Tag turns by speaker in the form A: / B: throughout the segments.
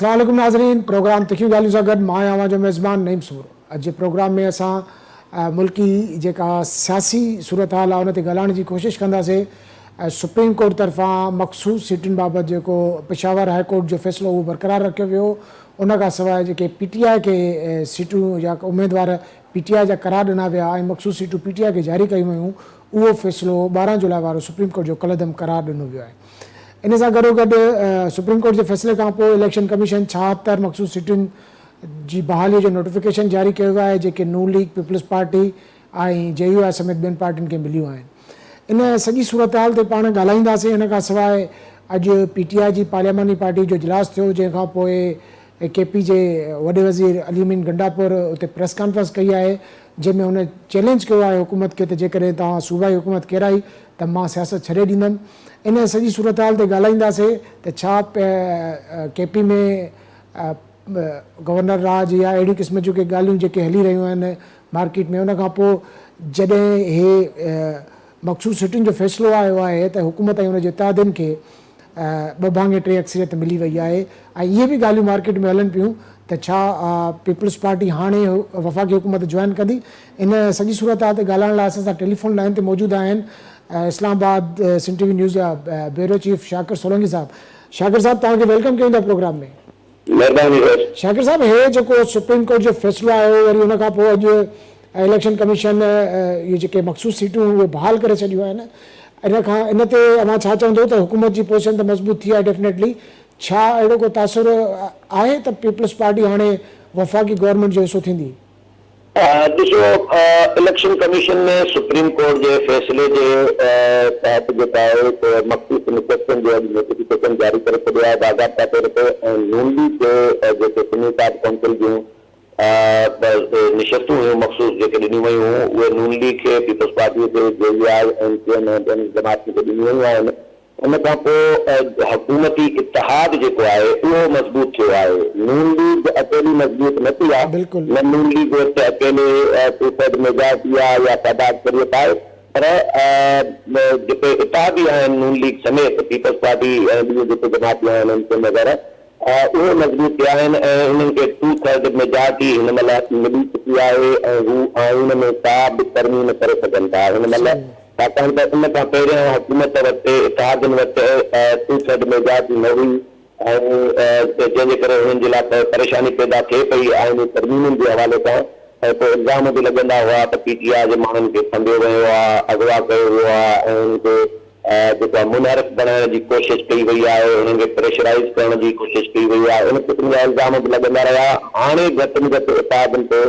A: اسلام عليڪم ناظرين پروگرام تکيون ڳالهيون سان گڏ مان آهيان اوهان جو ميزبان نعيم سومرو اڄ جي پروگرام ۾ اسان ملڪي جيڪا سياسي صورتحال آهي ان تي ڳالهائڻ جي ڪوشش ڪنداسين سپريم ڪورٽ طرفان مخصوص سيٽن بابت جيڪو پشاور هاء ڪورٽ جو فيصلو اهو برقرار رکيو ويو ان کان سواء جيڪي پي ٽي آء کي سيٽون يا اميدوار پي ٽي آء جا قرار ڏنا ويا ۽ مخصوص سيٽون پي ٽي آء کي جاري ڪيون ويون اهو فيصلو 12 جولاء وارو سپريم ڪورٽ جو ڪالعدم قرار ڏنو ويو آهي. ان سان گڏوگڏ سپريم ڪورٽ جي فيصلي کان پوء اليڪشن ڪميشن 76 مخصوص سيٽن جي بحالي جو نوٽيفڪيشن جاري ڪيو ويو آهي جيڪي Noon league, peoples party ۽ J U I سميت ٻين پارٽين کي مليون آهن. ان سڄي صورتحال تي پاڻ ڳالهائينداسين. ان کان سواء اڄ پي ٽي آء جي پارلياماني پارٽي جو اجلاس ٿيو جنهن کان پوء ڪي پي جي وڏي وزير علي امين گنڊاپور اتي پريس ڪانفرنس ڪئي آهي جنهن ۾ هن چئلينج ڪيو آهي حڪومت کي ته جيڪڏهن توهان صوبائي حڪومت ڪيرائي ته مان سياست ڇڏي ڏيندم. ان سڄي صورتحال تي ڳالهائينداسين ته ڇا ڪي پي ۾ گورنر راڄ يا اهڙي قسم جون ڪي ڳالهيون جيڪي هلي رهيون آهن مارڪيٽ ۾ ان کان پوء جڏهن هي مخصوص سيٽن جو فيصلو آيو آهي ته حڪومت ۽ ان جي اتحادين کي ٻه ڀاڱي ٽي اڪثريت ملي وئي آهي ۽ اهي به ڳالهيون مارڪيٽ ۾ هلن پيون ته ڇا پيپلز پارٽي هاڻي وفاقي حڪومت جوائن ڪندي؟ ان سڄي صورتحال تي ڳالهائڻ لاء اسان سان ٽيليفون لائين تي موجود آهن اسلام آباد سنڌ ٽي وي نيوز جا بيورو چيف شاڪر سولنگي صاحب. شاڪر صاحب توهان کي welcome ڪيون ٿا پروگرام ۾.
B: مهرباني سر.
A: شاڪر صاحب هي جيڪو سپريم ڪورٽ جو فيصلو آيو وري ان کان پوء اڄ اليڪشن ڪميشن اهي جيڪي مخصوص سيٽون اهي بحال ڪري ڇڏيون آهن ان کان ان تي اوهان ڇا چوندو ته حڪومت جي پوزيشن ته مضبوط ٿي آهي ڊيفنيٽلي ڇا اهڙو ڪو تاثر آهي ته پيپلز پارٽي هاڻي وفاقي گورنمينٽ جو حصو ٿيندي؟
B: ڏسو اليڪشن ڪميشن ۾ سپريم ڪورٽ جي فيصلي جي تحت جيڪا آهي سو مخصوص نشستن جو اڄ نوٽيفڪيشن جاري ڪري ڇڏيو آهي باضابطا طور تي ۽ نون ليگ جي جيڪي سني اتحاد ڪونسل جون نشستون هيون مخصوص جيڪي ڏنيون ويون هيون اهي نون ليگ کي، پيپلز پارٽي کي، جي يو آء، ايم ڪيو ايم ۽ ٻين جماعتن کي ڏنيون ويون آهن. ان کان پوء حڪومتي اتحاد جيڪو آهي اهو مضبوط ٿيو آهي. نون ليگ اڪيلي مضبوط نه ٿي آهي، نه نون ليگ وٽ اڪيلي ٽو ٿرڊ ميجارٽي آهي يا تعداد اڪثريت آهي پر جيڪي اتحادي آهن نون ليگ سميت پيپلز پارٽي ۽ ٻيون جيڪي جماعتون آهن ايم ڪيو ايم وغيره اهي مضبوط ٿيا آهن ۽ انهن کي ٽو ٿرڊ ميجارٽي هن مهل ملي چڪي آهي ۽ هو آئين ۾ ڪا به ترميم ڪري سگهن ٿا هن مهل ڇاڪاڻ ته ان کان پهريان حڪومت وٽ اتحادين وٽ ٽو ٿرڊ ميجارٽي نه هئي ۽ جنهن جي ڪري هنن جي لاء پريشاني پيدا ٿئي پئي آئيني ترميمن جي حوالي سان ۽ پوء الزام به لڳندا هئا ته پي ٽي آء جي ماڻهن کي ڦنديو ويو آهي اغوا ڪيو ويو آهي ۽ انهن کي جيڪو آهي منحرف بڻائڻ جي ڪوشش ڪئي وئي آهي، انهن کي پريشرائيز ڪرڻ جي ڪوشش ڪئي وئي آهي، ان قسم جا الزام به لڳندا رهيا، هاڻي گهٽ ۾ گهٽ اتحادين تي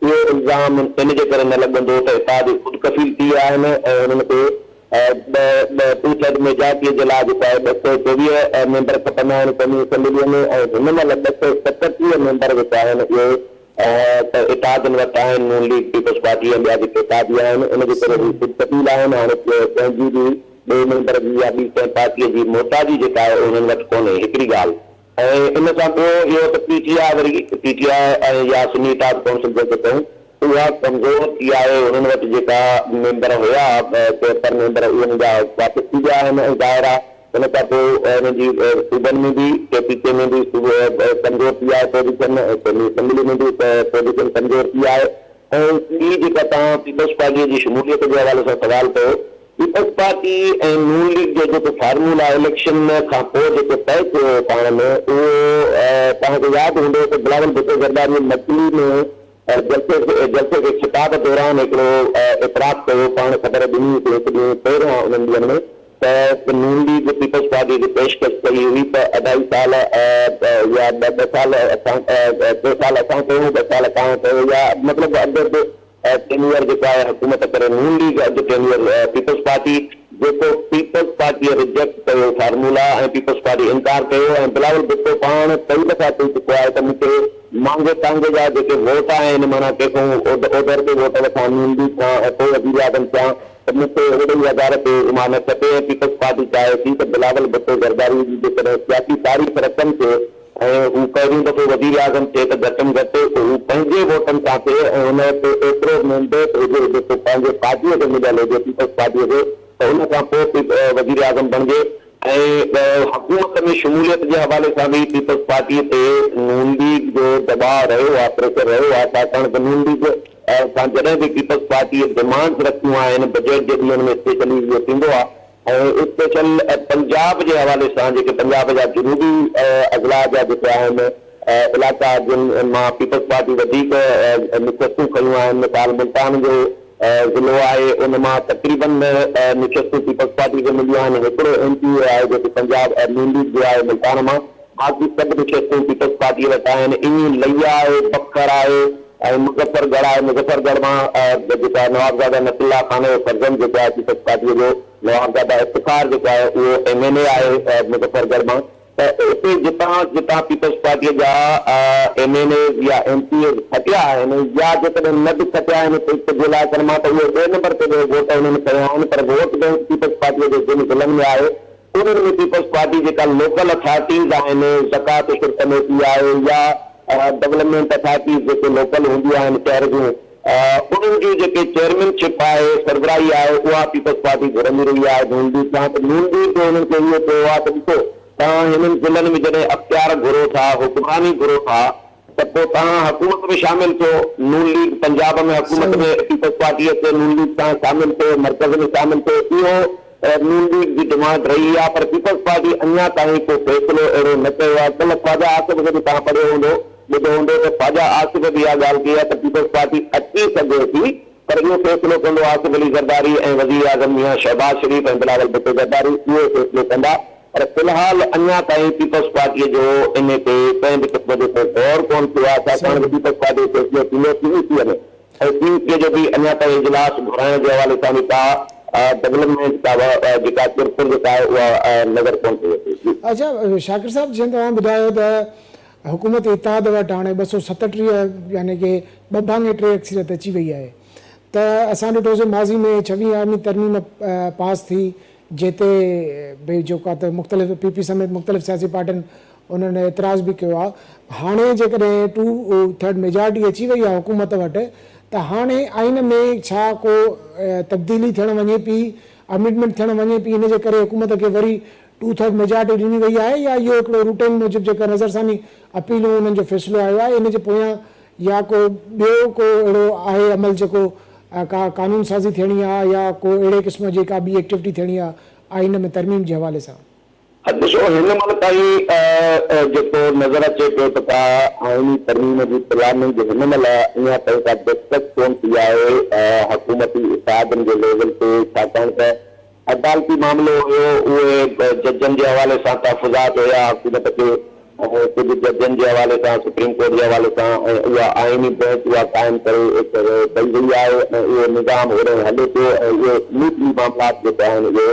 B: اهو الزام ان جي ڪري نه لڳندو ته اتحادي خود ڪفيل ٿي ويا آهن ۽ انهن کي ٻه ٻه ٽو ٿرڊ ميجارٽيء جي لاء جيڪو آهي 224 ميمبر کپندا آهن قومي اسيمبليء ۾ ۽ هن مهل 237 ميمبر جيڪي آهن اهي ته اتحادين وٽ آهن، نون ليگ، پيپلز پارٽي ۽ ٻيا جيڪي اتحادي آهن، ان جي ڪري هو خود ڪفيل آهن، هاڻي ڪنهن جي به ٻئي ميمبر جي يا ٻي ڪنهن پارٽيء جي محتاجي جيڪا آهي انهن وٽ ڪونهي، هڪڙي ڳالهه ۽ ان سان ٻيو اهو ته پي ٽي آء وري پي ٽي آء ۽ يا سني اتحاد ڪائونسل جنهن کي چئون اها ڪمزور ٿي آهي، انهن وٽ جيڪا ميمبر هيا 73 ميمبر اهي انهن جا واپس ٿي ويا آهن ۽ ظاهر آهي ان کان پوء انهن جي صوبن ۾ به ڪي پي ڪي ۾ به ڪمزور ٿي آهي پوزيشن ۽ قومي اسيمبلي ۾ به پوزيشن ڪمزور ٿي آهي ۽ ٻي جيڪا توهان پيپلز پارٽيء جي شموليت جي حوالي سان سوال ڪيو پيپلز پارٽي ۽ نون ليگ جو جيڪو فارمولا اليڪشن کان پوء جيڪو طئي ٿيو هو پاڻ ۾ اهو توهان کي ياد هوندو ته بلاول ڀٽو زرداري مڪلي ۾ جلسي کي خطاب دوران هڪڙو اعتراف ڪيو، پاڻ خبر ڏني هڪ ڏينهن پهريان انهن ڏينهن ۾ ته نون ليگ پيپلز پارٽي کي پيشڪش ڪئي هئي ته اڍائي سال يا ٻه سال اسان ٽي سال اسان ڪيون ٻه سال توهان ڪيو يا مطلب اڌ اڌ ٽينيئر جيڪو آهي حڪومت ڪري نون ليگ اڌ ٽينيئر پيپلز پارٽي جيڪو پيپلز پارٽيء رجيڪٽ ڪيو فارمولا ۽ پيپلز پارٽي انڪار ڪيو ۽ بلاول ڀٽو پاڻ ڪئي دفعا چئي چڪو آهي ته مون کي مانگي تانگي جا جيڪي ووٽ آهن معنيٰ ڪنهن کان اوڌر تي ووٽ وٺان نون ليگ کان ۽ پوء وزيراعظم ٿيان ته مون کي اهڙي وزارت عظميٰ نه کپي ۽ پيپلز پارٽي چاهي ٿي ته بلاول ڀٽو زرداري جي جيڪڏهن سياسي تاريخ رقم ٿئي ۽ هو پهريون دفعو وزيراعظم ٿئي ته گهٽ م گهٽ هو پنهنجي ووٽن سان ٿئي ۽ هن وٽ ايترو مينڊيٽ هجي جيڪو پنهنجي پارٽيء کي مليل هجي پيپلز پارٽيء کي ته ان کان پوء وزيراعظم بڻجي. ۽ حڪومت ۾ شموليت جي حوالي سان به پيپلز پارٽي تي نون ليگ جو دٻاء رهيو آهي، پريشر رهيو آهي، ڇاڪاڻ ته نون ليگ کان جڏهن به پيپلز پارٽيء ڊمانڊز رکيون آهن، بجيٽ جي ڏينهن ۾ اسپيشلي اهو ٿيندو آهي ۽ اسپيشل پنجاب جي حوالي سان جيڪي پنجاب جا جنوبي اضلاع جا جيڪي آهن علائقا جن مان پيپلز پارٽي وڌيڪ نشستون کنيون آهن، مثال ملتان جو ضلعو آهي ان مان تقريبن نشستون پيپلز پارٽي کي مليون آهن، هڪڙو ايم پي اي آهي جيڪو پنجاب نون ليگ جو آهي ملتان مان، باقي سڀ نشستون پيپلز پارٽي وٽ آهن، ائين لئي آهي، بکر آهي ۽ مظفر ڳڙهه آهي، مظفر ڳڙهه مان جيڪو آهي نوابزاده نصر الله خان جو فرزند جيڪو آهي پيپلز پارٽي جو نوابزاده افتخار جيڪو آهي اهو ايم اين اي آهي مظفر ڳڙهه مان. ته اتي جتان جتان پيپلز پارٽيء جا ايم اين ايز يا ايم پي ايز کٽيا آهن يا جيڪڏهن نه به کٽيا آهن ڪجهه علائقن مان ته اهي ٻئي نمبر تي به ووٽ انهن کنيا آهن پر ووٽ بئنڪ پيپلز پارٽيء جو جن ضلعن ۾ آهي انهن ۾ پيپلز پارٽي جيڪا لوڪل اٿارٽيز آهن زڪوات عشر ڪميٽي آهي يا ڊولپمينٽ اٿارٽيز جيڪي لوڪل هونديون آهن شهر جون انهن جون جيڪي چيئرمين شپ آهي، سربراهي آهي، اها پيپلز پارٽي گهرندي رهي آهي نون ليگ کان ته نون ليگ به انهن کي اهو چيو آهي ته ڏسو توهان هنن ضلعن ۾ جڏهن اختيار گهرو ٿا، حڪمراني گهرو ٿا ته پوء توهان حڪومت ۾ شامل ٿيو، نون ليگ پنجاب ۾ حڪومت ۾ پيپلز پارٽي اچي نون ليگ سان شامل ٿيو، مرڪز ۾ شامل ٿيو، اهو نون ليگ جي ڊمانڊ رهي آهي پر پيپلز پارٽي اڃا تائين ڪو فيصلو اهڙو نه ڪيو آهي، ڪلهه خواجه آصف کي به توهان پڙهيو هوندو. ٻڌو هوندو ته خواجه آصف به اها ڳالهه ڪئي آهي ته پيپلز پارٽي اچي سگهي ٿي پر اهو فيصلو ڪندو آصف علي زرداري ۽ وزيراعظم ميان شهباز شريف ۽ بلاول ڀٽو زرداري اهو فيصلو ڪندا پر في الحال اڃا تائين پيپلز پارٽي جو ان تي ڪنهن به قسم جو ڪو غور ڪونه ٿيو آهي ڇاڪاڻ ته پيپلز پارٽي جو فيصلو ٿيندو سي اي سي ۾ ۽ سي اي سي جو به اڃا تائين اجلاس گهرائڻ جي حوالي سان به ڪا ڊولپمينٽ ڪا جيڪا چرپر جيڪا آهي اها نظر ڪونه ٿي اچي. جي.
A: اڇا شاڪر صاحب جيئن توهان ٻڌايو ته حڪومتي اتحاد وٽ هاڻي 237 يعني ڪي ٻه ڀاڱي ٽي اڪثريت اچي وئي آهي ته اسان ڏٺوسين ماضي ۾ ڇويهين آئيني ترميم پاس ٿي جنهن تي به جيڪو آهي ته مختلف پي پي سميت مختلف سياسي پارٽين انهن اعتراض به ڪيو آهي هاڻي جيڪڏهن ٽو ٿرڊ ميجارٽي اچي وئي آهي حڪومت وٽ ته هاڻي آئين ۾ ڇا ڪو تبديلي ٿيڻ وڃي پي امينڊمينٽ ٿيڻ وڃي پي ان جي ڪري حڪومت کي وري ٽو ٿرڊ ميجارٽي ڏني وئي آهي يا اهو هڪڙو روٽين موجب جيڪا نظرثاني اپيلون انهن جو فيصلو آيو آهي ان جي پويان يا ڪو ٻيو ڪو اهڙو آهي عمل جيڪو ڪا قانون سازي ٿيڻي آهي يا ڪو اهڙي قسم جي ڪا ٻي ايڪٽيوٽي ٿيڻي آهي آئين ۾ ترميم جي حوالي سان.
B: ڏسو هن مهل تائين جيڪو نظر اچي پيو ته ڪا آئيني ترميم جي پلاننگ هن مهل اڃا تائين ڪا ڊسڪس ڪونه ٿي آهي حڪومتي اتحادن جي ليول تي ڇاڪاڻ ته عدالتي معاملو هيو، اهي ججن جي حوالي سان تحفظات هيا حڪومت کي ۽ ڪجهه ججن جي حوالي سان سپريم ڪورٽ جي حوالي سان ۽ اها آئيني بينچ اها قائم ڪري ڪئي وئي آهي ۽ اهو نظام هوڏانهن هلي پيو ۽ اهي اسموٿلي معاملات جيڪي آهن اهي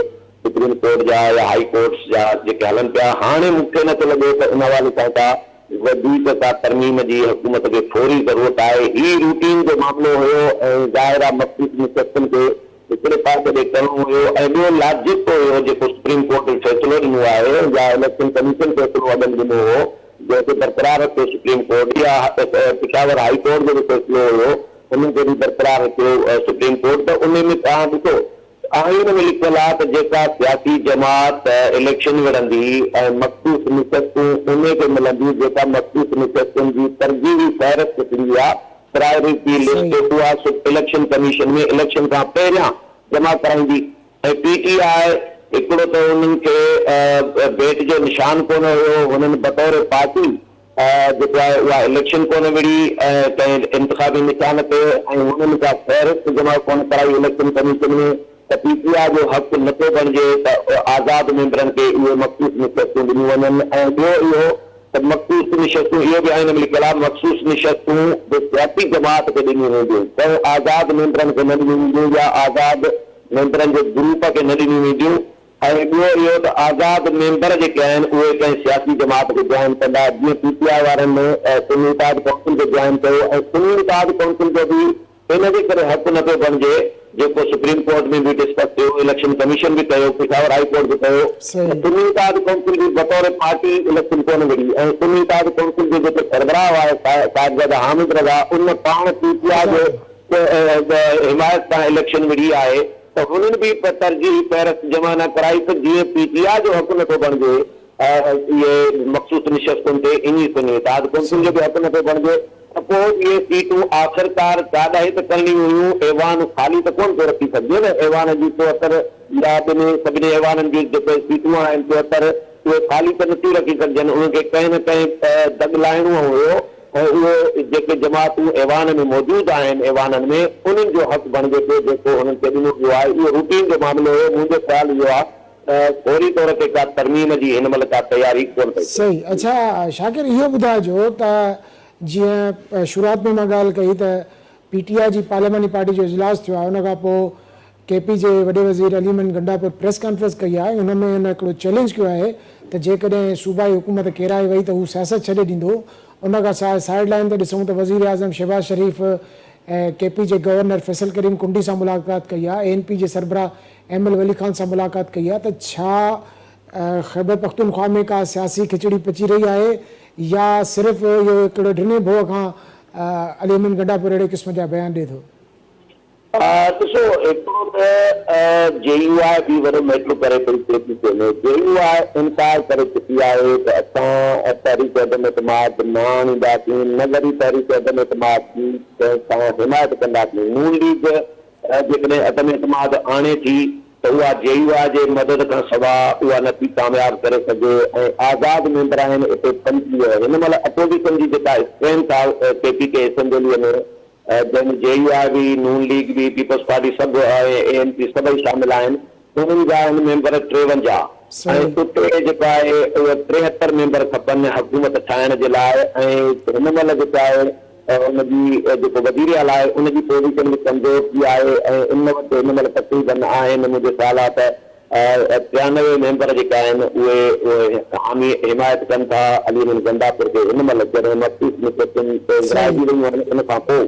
B: سپريم ڪورٽ جا يا هائي ڪورٽس جا جيڪي هلن پيا هاڻي مون کي نٿو لڳي ته ان حوالي سان ڪا وڌيڪ ڪا ترميم جي حڪومت کي فوري ضرورت آهي هي روٽين جو معاملو هيو ۽ ظاهر آهي مخصوص نشستن کي هڪڙي پاسي ڏي ڪرڻو هيو ۽ ٻيو لاجڪ هيو جيڪو سپريم ڪورٽ فيصلو ڏنو آهي يا اليڪشن ڪميشن فيصلو اڳ ۾ ڏنو هو جنهن کي برقرار رکيو سپريم ڪورٽ يا پشاور هائي ڪورٽ جو به فيصلو هيو ان کي به برقرار رکيو سپريم ڪورٽ ته ان ۾ توهان ڏسو آئين ۾ لکيل آهي ته جيڪا سياسي جماعت اليڪشن وڙهندي ۽ مخصوص نشستون ان کي ملنديون جيڪا مخصوص نشستن جي ترجيحي فهرست ٿيندي آهي پرائرٽي لسٽ اها اليڪشن ڪميشن ۾ اليڪشن کان پهريان جمع ڪرائيندي ۽ پي ٽي آء هڪڙو ته انهن کي بيٽ جو نشان ڪونه هيو هنن بطور پارٽي جيڪو آهي اها اليڪشن ڪونه وڙهي ۽ ڪنهن انتخابي نشان تي ۽ هنن ڪا فهرست جمع ڪونه ڪرائي اليڪشن ڪميشن ۾ ته پي ٽي آء جو حق نٿو بڻجي ته آزاد ميمبرن کي اهي مخصوص نشستون ڏنيون وڃن ۽ ٻيو اهو ته مخصوص نشستون، اهو به آئين ۾ لکيل آهي، مخصوص نشستون به سياسي جماعت کي ڏنيون وينديون، ڪنهن آزاد ميمبرن کي نه ڏنيون وينديون يا آزاد ميمبرن جي گروپ کي نه ڏنيون وينديون ۽ ٻيو اهو ته آزاد ميمبر جيڪي آهن اهي ڪنهن سياسي جماعت کي جوائن ڪندا، جيئن پي ٽي آء وارن سني اتحاد ڪائونسل کي جوائن ڪيو ۽ سني اتحاد ڪائونسل جو به ان جي ڪري حق نه پيو بڻجي، جيڪو سپريم ڪورٽ ۾ به ڊسڪس ٿيو، اليڪشن ڪميشن به ڪيو، پشاور هائي ڪورٽ به ڪيو ته سني اتحاد ڪونسل به بطور پارٽي اليڪشن ڪونه وڙهي ۽ سني اتحاد ڪونسل جي جيڪي سربراهه هئا صاحبزاده حامد رضا ان پاڻ پي ٽي آء جي حمايت سان اليڪشن وڙهي آهي. ته هنن به ترجيحي فهرست جمع نه ڪرائي ته جيئن پي ٽي آء جو حق نه ٿو بڻجي اهي مخصوص نشستن تي ائين سني اتحاد ڪونسل جو به حق نه ٿو بڻجي ته پوء اهي سيٽون آخرڪار چاڏاهي ته ڪرڻيون هيون ايوان خالي ته ڪونه ٿو رکي سگهجي نه ايوان جي 74 يا ٻنهي سڀني ايوانن جون جيڪي سيٽون آهن 74 اهي خالي ته نٿيون رکي سگهجن انهن کي ڪنهن نه ڪنهن دڳ لائڻو هيو ۽ اهي جيڪي جماعتون ايوان ۾ موجود آهن ايوانن ۾ انهن جو حق بڻجي پيو جيڪو انهن کي ڏنو ويو آهي اهو روٽين جو معاملو هيو منهنجو خيال اهو آهي ته فوري طور تي ڪا ترميم جي هن مهل ڪا تياري ڪونه پئي ٿئي.
A: صحيح اڇا شاڪر اهو ٻڌائجو ته جيئن شروعات ۾ مان ڳالهه ڪئي ته پي ٽي آء جي پارلياماني پارٽي جو اجلاس ٿيو آهي ان کان پوء ڪي پي جي وڏي وزير علي امين گنڊاپور پريس ڪانفرنس ڪئي آهي ان ۾ هن هڪڙو چئلينج ڪيو آهي ته جيڪڏهن صوبائي حڪومت ڪيرائي وئي ته هو سياست ڇڏي ڏيندو ان کان سواء سائيڊ لائين تي ڏسون ته وزيراعظم شهباز شريف ۽ ڪي پي جي گورنر فيصل ڪريم ڪنڊي سان ملاقات ڪئي آهي اي اين پي جي سربراهه ايم ايل ولي خان سان ملاقات ڪئي آهي ته ڇا خيبرپختونخوا ۾ ڪا سياسي کچڙي پچي رهي آهي يا صرف اهو هڪڙو ڊني ڀوء کان علي امين گنڊاپور اهڙي قسم جا بيان ڏئي ٿو؟
B: ڏسو هڪڙو ته جي يو آء به وڏو ميٽر ڪري پئي ڪي پي ڪي ۾ جي يو آء انڪار ڪري چڪي آهي ته اسان تحريڪ عدم اعتماد نه آڻينداسين نه وري تحريڪ عدم اعتماد جي ڪنهن سان حمايت ڪنداسين نون ليگ جيڪڏهن عدم اعتماد آڻي ٿي ته اها جي يو آء جي مدد کان سوا اها نه ٿي ڪامياب ڪري سگهي ۽ آزاد ميمبر آهن اتي 25 هن مهل اپوزيشن جي جيڪا اسٽرينٿ آهي ڪي پي ڪي اسيمبليء ۾ جنهن ۾ جي يو آء به، نون ليگ به، پيپلز پارٽي سڀ ۽ اي اين پي سڀئي شامل آهن، انهن جا آهن ميمبر 53 ۽ اتي جيڪو آهي اهو 73 ميمبر کپن حڪومت ٺاهڻ جي لاء ۽ هن مهل جيڪو آهي ان جي جيڪو وزير اعليٰ آهي ان جي پوزيشن به ڪمزور ٿي آهي ۽ ان وٽ هن مهل تقريبن آهن منهنجي خيال آهي ته 93 ميمبر جيڪي آهن اهي حامي حمايت ڪن ٿا علي امين گنڊاپور کي هن مهل جڏهن مخصوص نشستون ورهائجي ويون آهن ان کان پوء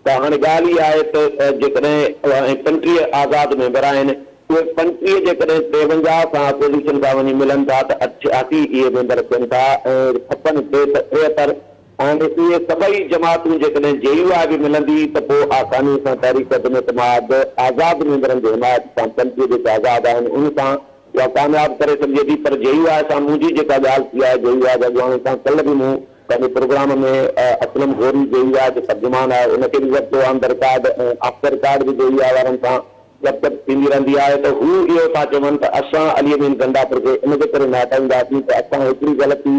B: ته هاڻي ڳالهه اها آهي ته جيڪڏهن ۽ 35 آزاد ميمبر آهن اهي 35 جيڪڏهن 53 سان اپوزيشن سان وڃي ملن ٿا ته 88 اهي ميمبر ٿين ٿا ۽ کپن 73 هاڻي اهي سڀئي جماعتون جيڪڏهن جي يو آء به ملندي ته پوء آساني سان تحريڪ عدم اعتماد آزاد ميمبرن جي حمايت سان 25 جيڪي آزاد آهن ان سان اها ڪامياب ڪري سگهجي ٿي پر جي يو آء سان منهنجي جيڪا ڳالهه ٿي آهي جي يو آء جي اڳواڻن سان ڪلهه به مون پنهنجي پروگرام ۾ اسلم غوري جي يو آء جو ترجمان آهي ان کي به ورتو on the record ۽ off the record به جي يو آء وارن سان گپ شپ ٿيندي رهندي آهي ته هو اهو ٿا چون ته اسان علي امين گنڊاپور کي ان جي ڪري نه هٽائينداسين ته اسان هيتري غلطي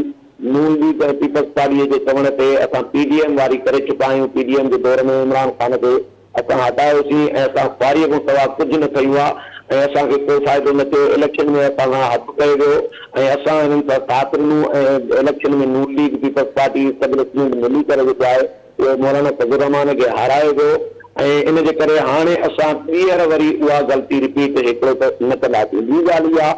B: نون ليگ ۽ پيپلز پارٽيء جي چوڻ تي اسان پي ڊي ايم واري ڪري چڪا آهيون، پي ڊي ايم جي دور ۾ عمران خان کي اسان هٽايوسين ۽ اسان خواريء کان سوا ڪجهه نه کنيو آ ۽ اسان کي ڪو فائدو نه ٿيو، اليڪشن ۾ اسان کان هٿ ڪيو ويو ۽ اسان هنن سان ساٿ ڏنو ۽ اليڪشن ۾ نون ليگ، پيپلز پارٽي، اسٽيبلشمينٽ ملي ڪري جيڪو آهي اهو مولانا فضل الرحمان کي هارايو ويو ۽ ان جي ڪري هاڻي اسان ٻيهر وري اها غلطي رپيٽ هڪڙو ته نه ڪنداسين، ٻي ڳالهه اها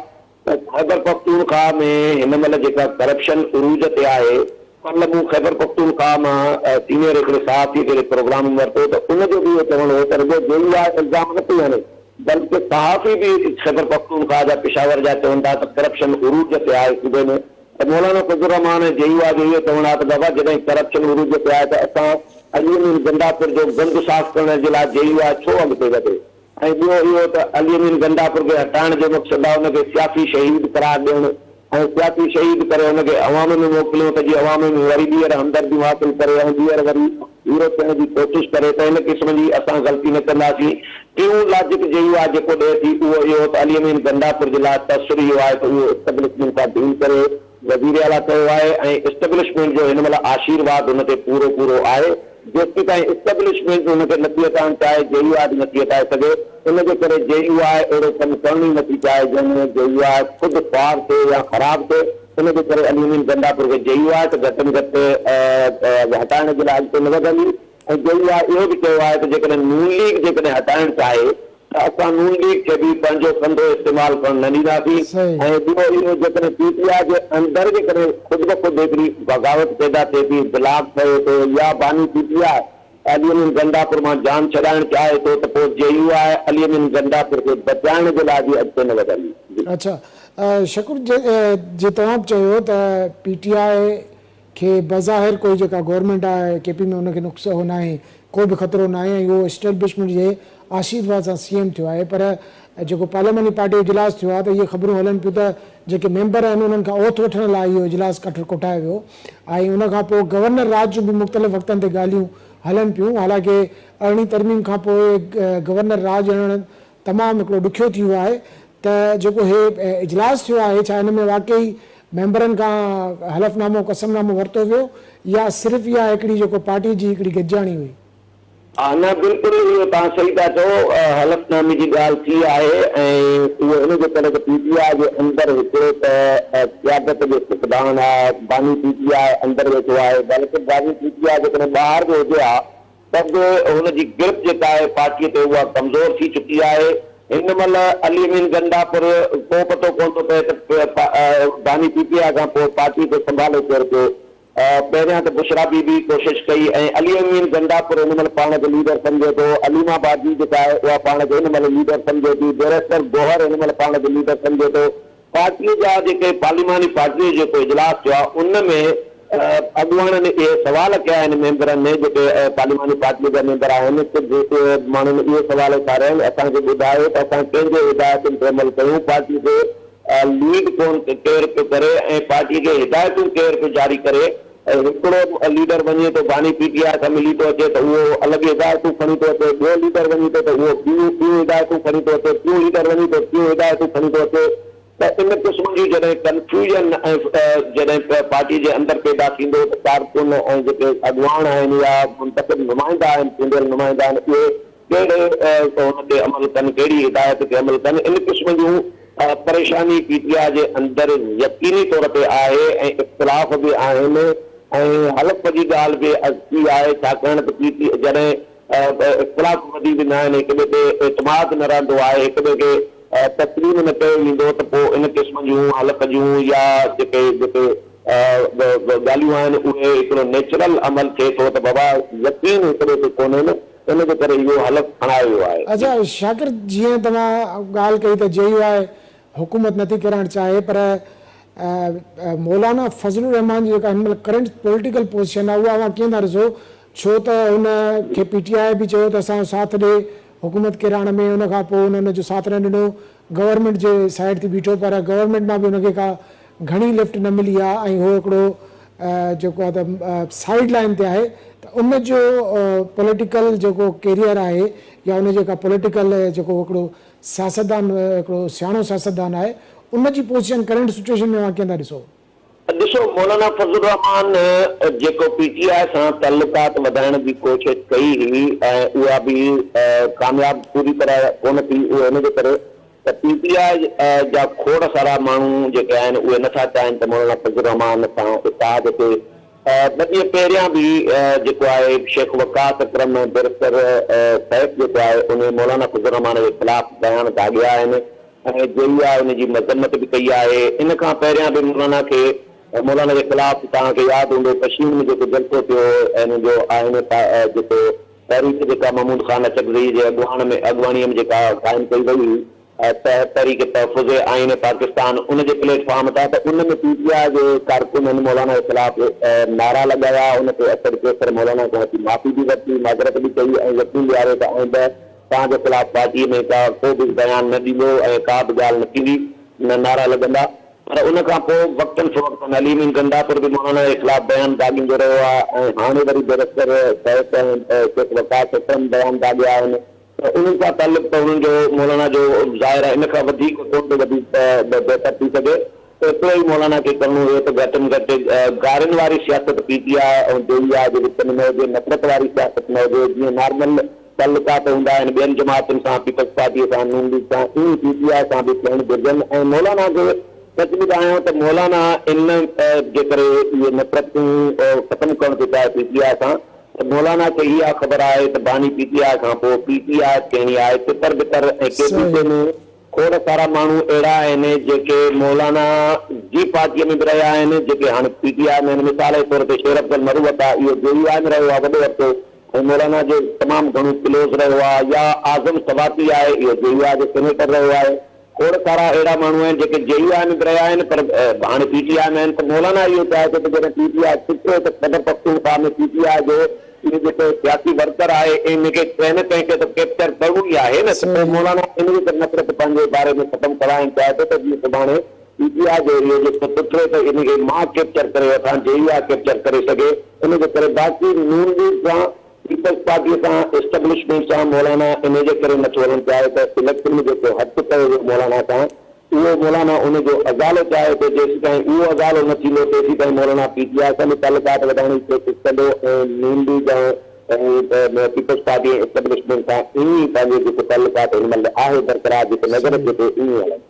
B: ته خيبرپختونخواهه ۾ هن مهل جيڪا ڪرپشن عروج تي آهي، ڪلهه مون خيبرپختونخواهه مان سينيئر هڪڙي صحافي کي پروگرام ۾ ورتو ته ان جو به اهو چوڻ هو ته رڳو جي يو آء الزام نه پئي هڻي بلڪه صحافي به خيبرپختونخواهه جا پشاور جا چون ٿا ته ڪرپشن عروج تي آهي صوبي ۾ ته مولانا فضل الرحمان ۽ جي يو آء جو اهو چوڻ آهي ته بابا جڏهن ڪرپشن عروج تي آهي ته اسان علي امين گنڊاپور جو گند صاف ڪرڻ جي لاء جي يو آء ڇو اڳتي وڌي؟ ۽ ٻيو اهو ته علي امين گنڊاپور کي هٽائڻ جو مقصد آهي ان کي سياسي شهيد قرار ڏيڻ ۽ سياسي شهيد ڪري ان کي عوام ۾ موڪليون ته جيئن عوام ۾ وري ٻيهر همدرديون حاصل ڪري ۽ ٻيهر وري هيرو ٿيڻ جي ڪوشش ڪري ته ان قسم جي اسان غلطي نه ڪنداسين. ٽيون لاجڪ جي يو آء جيڪو ڏئي ٿي اهو اهو ته علي امين گنڊاپور جي لاء تاثر اهو آهي ته اهو اسٽبلشمينٽ سان ڊيل ڪري وزيراعليٰ ڪيو آهي ۽ اسٽبلشمينٽ جو هن مهل آشيرواد هن تي پورو پورو آهي، جيستائين اسٽبلشمينٽ هن کي نٿي هٽائڻ چاهي، جي يو آء به نٿي هٽائي سگهي، ان جي ڪري جي يو آء اهڙو ڪم ڪرڻ ئي نٿي چاهي جنهن ۾ جي يو آء خود خوار ٿئي يا خراب ٿئي، ان جي ڪري علي امين گنڊاپور کي جي يو آء ته گهٽ ۾ گهٽ هٽائڻ جي لاء اڳتي نه وڌندي ۽ جي يو آء اهو به چيو آهي ته جيڪڏهن نون ليگ جيڪڏهن هٽائڻ چاهي ته اسان نون ليگ کي به پنهنجو ڪنڌو استعمال ڪرڻ نه ڏينداسين ۽ ٻيو اهو جيڪڏهن پي ٽي آء جي اندر جيڪڏهن خود بخود هڪڙي بغاوت پيدا ٿئي ٿي، بلاڪ ٺهي ٿو يا باني P T I Ali Amin Gandapur مان جان ڇڏائڻ چاهي ٿو ته پوء جي يو آء علي امين گنڊاپور کي بچائڻ جي لاء به اڳتي نه وڌندي.
A: اڇا شڪر جي توهان به چيو ته پي ٽي آء. کي بظاهر ڪوئي جيڪا گورنمينٽ آهي ڪي پي ۾ ان کي نقص هو ناهي ڪو به خطرو ناهي ۽ اهو اسٽيبلشمينٽ جي آشيرواد سان سي ايم ٿيو آهي پر جيڪو پارلياماني پارٽي جو اجلاس ٿيو آهي ته اهي خبرون هلن پيون ته جيڪي ميمبر آهن انهن کان اوٿ وٺڻ لاء اهو اجلاس ڪٺ ڪوٺايو ويو ۽ ان کان پوء گورنر راڄ جون به مختلف وقتن تي ڳالهيون هلن پيون حالانڪه ارڙهين ترميم کان پوء گورنر راڄ اڻڻ تمام هڪڙو ڏکيو ٿي ويو آهي ته جيڪو هي اجلاس ٿيو آهي ڇا ان ۾ واقعي ميمبرن کان حلف نامو قسم نامو ورتو ويو يا صرف اها هڪڙي جيڪو پارٽي جي هڪڙي گڏجاڻي هئي.
B: ها نه بلڪل اهو توهان صحيح ٿا چئو حلف نامي جي ڳالهه ٿي آهي ۽ اهو ان جي ڪري ته پي ٽي آء جي اندر هڪڙو ته قيادت جو فقدان آهي باني پي ٽي آء اندر ويٺو آهي بلڪه باني پي ٽي آء جيڪڏهن ٻاهر به هجي ها ته به هن جي گرپ جيڪا آهي پارٽي تي اها ڪمزور ٿي چڪي آهي هن مهل علي امين گنڊاپور ڪو پتو ڪونه ٿو پئي ته باني پي ٽي آء کان پوء پارٽي کي سنڀالي ڪير پيو پهريان ته بشريٰ بي بي ڪوشش ڪئي ۽ علي امين گنڊاپور هن مهل پاڻ کي ليڊر سمجهي ٿو، عليما باجي جيڪا آهي اها پاڻ کي هن مهل ليڊر سمجهي ٿي، بئريسٽر گوهر هن مهل پاڻ کي ليڊر سمجهي ٿو. پارٽيء جا جيڪي پارليماني پارٽيء جو جيڪو اجلاس ٿيو آهي ان ۾ اڳواڻن اهي سوال ڪيا آهن ميمبرن جيڪي پارليماني پارٽيء جا ميمبر آهن ڪجهه ماڻهن اهي سوال اٿاريا آهن اسان کي ٻڌايو ته اسان ڪنهن جي هدايتن تي عمل ڪيون پارٽي کي ليڊ ڪون ڪير پيو ڪري ۽ پارٽي کي هدايتون ڪير پيو جاري ڪري ۽ هڪڙو ليڊر وڃي ٿو باني پي ٽي آء سان ملي ٿو اچي ته اهو الڳ هدايتون کڻي ٿو اچي ٻيو ليڊر وڃي ٿو ته اهو ٻيون ٻيون هدايتون کڻي ٿو اچي ٽيون ليڊر وڃي ٿو ٽيون هدايتون کڻي ٿو اچي ته ان قسم جون جڏهن ڪنفيوزن ۽ جڏهن پارٽي جي اندر پيدا ٿيندو ته ڪارڪن ۽ جيڪي اڳواڻ آهن يا منتخب نمائندا آهن چونڊيل نمائندا آهن اهي ڪهڙي ان تي عمل ڪن، ڪهڙي هدايت تي عمل ڪن، ان قسم جون پريشاني پي ٽي آء جي اندر يقيني طور تي آهي ۽ اختلاف به آهن ۽ حلف جي ڳالهه به ازڪي آهي ڇاڪاڻ ته پي ٽي جڏهن اختلاف وڌي ويندا آهن هڪ ٻئي تي اعتماد نه رهندو آهي هڪ ٻئي کي تسليم نه ڪيو ويندو ته پوء ان قسم جون حلف جون يا جيڪي جيڪي ڳالهيون آهن اهي هڪڙو نيچرل عمل ٿئي ٿو ته بابا يقين هڪ ٻئي تي ڪونهن ان جي ڪري اهو حلف کڻايو ويو آهي.
A: اڇا شاڪر جيئن توهان ڳالهه ڪئي ته جي يو آء حڪومت نٿي ڪيرائڻ چاهي پر مولانا فضل الرحمان جي جيڪا هن مهل ڪرنٽ پوليٽيڪل پوزيشن آهي اها اوهان ڪيئن ٿا ڏسو ڇو ته هن کي پي ٽي آء به چيو ته اسان جو ساٿ ڏي حڪومت ڪيرائڻ ۾ ان کان پوء هن ان جو ساٿ نه ڏنو گورنمينٽ جي سائيڊ ٿي بيٺو پر گورنمينٽ مان به هن کي ڪا گهڻي لفٽ نه ملي آهي ۽ هو هڪڙو جيڪو آهي ته سائيڊ لائين تي آهي ته ان جو پوليٽيڪل جيڪو ڪيريئر آهي يا ان جيڪا پوليٽيڪل جيڪو هڪڙو سياستدان هڪڙو سياڻو سياستدان آهي ان جي پوزيشن ڪرنٽ سچوئيشن ۾ اوهان ڪيئن ٿا ڏسو؟
B: ڏسو مولانا فضل الرحمان جيڪو پي ٽي آء سان تعلقات وڌائڻ جي ڪوشش ڪئي هئي ۽ اها به ڪامياب پوري طرح ڪونه ٿي اهو ان جي ڪري ته پي ٽي آء جا کوڙ سارا ماڻهو جيڪي آهن اهي نٿا چاهين ته مولانا فضل الرحمان سان اتحاد ٿئي. ٻه ڏينهن پهريان به جيڪو آهي شيخ وقاص اڪرم ۽ بئريسٽر سيف جيڪو آهي انهي مولانا فضل الرحمان جي خلاف بيان داغيا آهن ۽ جي يو آء ان جي مذمت به ڪئي آهي. ان کان پهريان به مولانا کي مولانا جي خلاف توهان کي ياد هوندو پشين ۾ جيڪو جلسو ٿيو هو ۽ ان جو آئين جيڪو تحريڪ جيڪا محمود خان اچڪزئي جي اڳواڻ ۾ اڳواڻيء ۾ جيڪا قائم ڪئي وئي هئي ته تحريڪ تحفظ آئين پاڪستان ان جي پليٽ فارم تان ته ان ۾ پي ٽي آء جي ڪارڪنن مولانا جي خلاف نعرا لڳايا ان تي اسد قيصر مولانا کان اچي معافي به ورتي معذرت به ڪئي ۽ يقين ڏياريو ته آئنده توهان جي خلاف پارٽيء ۾ ڪا ڪو به بيان نه ڏيندو ۽ ڪا به ڳالهه نه ٿيندي نه نعرا لڳندا. پر ان کان پوء وقتن فوقتن علي امين گنڊاپور به مولانا جي خلاف بيان داغيندو رهيو آهي ۽ هاڻي وري بئريسٽر سيف ۽ شيخ وقاص اڪرم بيان داغيا آهن ته انهن سان تعلق ته انهن جو مولانا جو ظاهر آهي ان کان وڌيڪ ڪونه ٿو وڌيڪ بهتر ٿي سگهي ته ايترو ئي مولانا کي ڪرڻو هيو ته گهٽ ۾ گهٽ گارين واري سياست پي ٽي آء ۽ جي يو آء جي وچ ۾ نه هجي نفرت واري سياست نه هجي جيئن نارمل تعلقات هوندا آهن ٻين جماعتن سان پيپلز پارٽيء سان نون ليگ سان ائين ئي پي ٽي آء سان به ٿيڻ گهرجن ۽ مولانا کي سچ ٻڌايان ته مولانا ان جي ڪري اهي نفرتون ختم ڪرڻ ٿو چاهي پي ٽي آء سان ته مولانا کي اها خبر آهي ته باني پي ٽي آء کان پوء پي ٽي آء ٿيڻي آهي تتر بتر ۽ ڪي پي ڪي ۾ کوڙ سارا ماڻهو اهڙا آهن جيڪي مولانا جي پارٽيء ۾ به رهيا آهن جيڪي هاڻي پي ٽي آء ۾ آهن مثال جي طور تي شير افضل مروت آهي اهو جي يو آء ۾ رهيو آهي وڏو عرصو ۽ مولانا جو تمام گهڻو ڪلوز رهيو آهي يا اعظم سواتي آهي اهو جي يو آء جو سينيٽر رهيو آهي. کوڙ سارا اهڙا ماڻهو آهن جيڪي جي يو آء ۾ به رهيا آهن پر هاڻي پي ٽي آء ۾ آهن ته مولانا اهو چاهي ٿو ته جڏهن پي ٽي آء ٽٽو ته خيبر پختونخواهه ۾ پي ٽي آء جو اهو جيڪو سياسي ورڪر آهي ان کي ڪنهن نه ڪنهن کي ته ڪيپچر ڪرڻو ئي آهي نه ته پوء مولانا ان جي ڪري نفرت پنهنجي باري ۾ ختم ڪرائڻ چاهي ٿو ته جيئن سڀاڻي پي ٽي آء جو اهو جيڪو ٽٽي ته ان کي مان ڪيپچر ڪري وٺان جي يو آء ڪيپچر ڪري سگهي ان جي ڪري باقي نون ليگ سان پيپلز پارٽيء سان اسٽبلشمينٽ سان مولانا انهي جي ڪري نٿو هلڻ چاهي ته اليڪشن ۾ جيڪو هٿ ڪيو ويو مولانا سان اهو مولانا ان جو ازالو چاهي ٿو جيسيتائين اهو ازالو نه ٿيندو تيسيتائين مولانا پي ٽي آء سان به تعلقات وڌائڻ جي ڪوشش ڪندو ۽ نون ليگ ۽ پيپلز پارٽي ۽ اسٽبلشمينٽ سان ائين ئي پنهنجو جيڪو تعلقات هن مهل آهي برقرار جيڪو نظر اچي ٿو ائين ئي هلندو.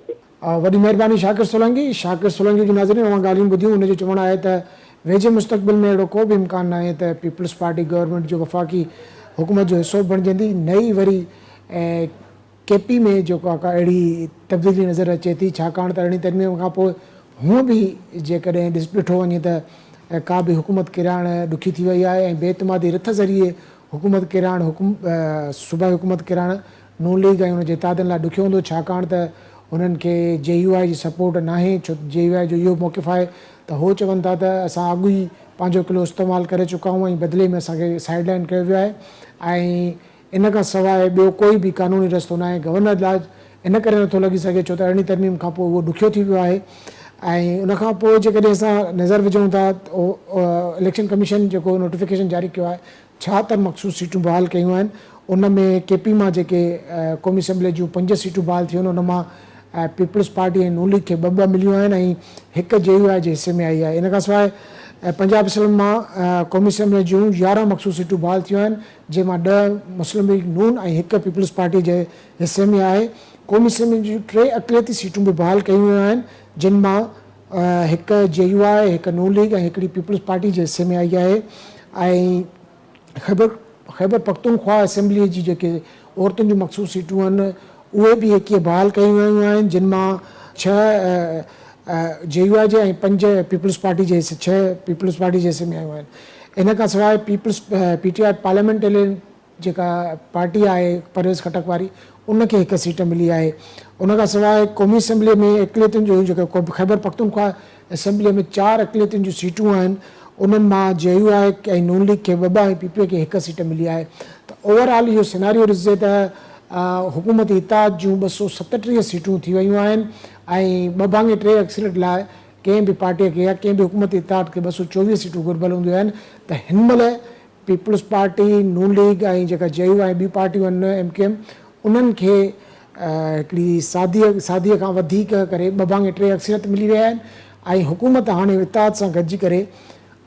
A: وڏي مهرباني شاڪر سولنگي. شاڪر سولنگي جون ناظرين اوهان ڳالهيون ٻڌيون ان جو چوڻ آهي ته ويجهي مستقبل ۾ اهڙو ڪو به امڪان ناهي ته پيپلز پارٽي گورنمينٽ جو وفاقي حڪومت جو حصو بڻجندي نه ئي وري ڪي پي ۾ جيڪو آ ڪا اهڙي تبديلي نظر اچي ٿي ڇاڪاڻ ته ارڙهين ترميم کان پوء هونء به جيڪڏهن ڏٺو وڃي ته ڪا به حڪومت ڪيرائڻ ڏکي ٿي وئي آهي ۽ بي اعتمادي رٿ ذريعي حڪومت ڪيرائڻ صوبائي حڪومت ڪيرائڻ نون ليگ ۽ ان جي اتحادين لاء ڏکيو هوندو ڇاڪاڻ ته هنن کي جي يو آء جي سپورٽ ناهي ڇو ته جي يو آء جو اهو موقف آهي ته هو چون ٿا ته اسان اڳ ئي پنهنجو قلعو استعمال ڪري چڪا آهيون ۽ بدلي ۾ اسان کي سائيڊ لائن ڪيو ويو آهي ۽ ان کان سواء ٻيو ڪوئي به قانوني رستو ناهي گورنر راڄ ان ڪري نٿو لڳي سگهي ڇو ته ارڙهين ترميم کان پوء اهو ڏکيو ٿي ويو آهي ۽ ان کان پوء جيڪڏهن اسان نظر وجهون ٿا اليڪشن ڪميشن جيڪو نوٽيفڪيشن جاري ڪيو آهي 76 مخصوص سيٽون بحال ڪيون آهن، ان ۾ ڪي پي مان جيڪي قومي اسيمبلي جون پنج سيٽون بحال ٿيون آهن ان مان پيپلز پارٽي ۽ نون ليگ کي ٻه ٻه مليون آهن ۽ هڪ جي يو آء جي حصي ۾ آئي آهي. ان کانسواء پنجاب اسيمبلي مان قومي اسيمبلي جون 11 مخصوص سيٽون بحال ٿيون آهن جنهن مان ڏهه مسلم ليگ نون ۽ هڪ پيپلز پارٽي جي حصي ۾ آهي. قومي اسيمبلي جون ٽي اقليتي سيٽون به بحال ڪيون ويون آهن جن مان هڪ جي يو آء، هڪ نون ليگ ۽ هڪڙي پيپلز پارٽي جي حصي ۾ آئي آهي ۽ خيبر خيبر پختونخواهه اسيمبليء جي جيڪي عورتن جون مخصوص سيٽون آهن اهي به 21 بحال ڪيون ويون آهن جن مان ڇهه جي يو آء جي ۽ پنج پيپلز پارٽي جي حصي ڇهه پيپلز پارٽي جي حصي ۾ آيون آهن ان کان سواء پيپلز پي ٽي آء پارليامينٽرين جيڪا پارٽي آهي پرويز خٽڪ واري ان کي هڪ سيٽ ملي آهي. ان کان سواء قومي اسيمبلي ۾ اقليتن جون جيڪي خيبر پختونخواهه اسيمبلي ۾ چار اقليتن جون سيٽون آهن انهن مان جي يو آء ۽ نون ليگ کي ٻه ٻه ۽ پي پي کي هڪ سيٽ ملي آهي ته اوور آل اهو سيناريو ڏسجي ته حڪومتي اتحاد جون 237 سيٽون ٿي ويون آهن ۽ ٻه ڀاڱي ٽي اڪثريت لاء ڪنهن به پارٽي کي يا ڪنهن به حڪومتي اتحاد کي 224 سيٽون گهربل هونديون آهن ته هن مهل پيپلز پارٽي، نون ليگ ۽ جيڪا جي يو آء ۽ ٻيون پارٽيون آهن ايم ڪيو ايم انهن کي هڪڙي سادي سادي کان وڌيڪ ڪري ٻه ڀاڱي ٽي اڪثريت ملي ويا آهن ۽ حڪومت هاڻي اتحاد سان گڏجي ڪري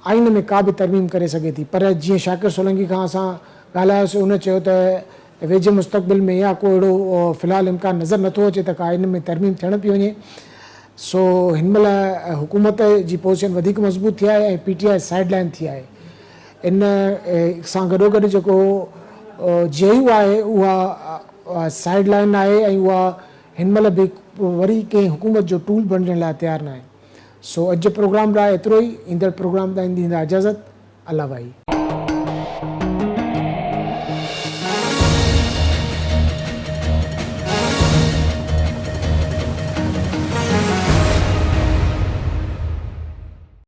A: آئين ۾ ڪا به ترميم ڪري سگهي ٿي پر جيئن شاڪر سولنگي کان اسان ڳالهايوسين ان چيو ته ويجهي مستقبل ۾ يا ڪو اهڙو في الحال امڪان نظر نٿو اچي ته ڪا آئين ۾ ترميم ٿيڻ پئي وڃي سو هن مهل حڪومت جي پوزيشن وڌيڪ مضبوط ٿي آهي ۽ P T I side line ٿي آهي. ان سان گڏوگڏ جيڪو جي يو آهي اها سائيڊ لائين آهي ۽ اها هن مهل به وري ڪنهن حڪومت جو ٽول بڻجڻ لاء تيار ناهي. سو اڄ جي پروگرام لاء ايترو ئي، ايندڙ پروگرام تائين ڏيندا اجازت، الله واهي.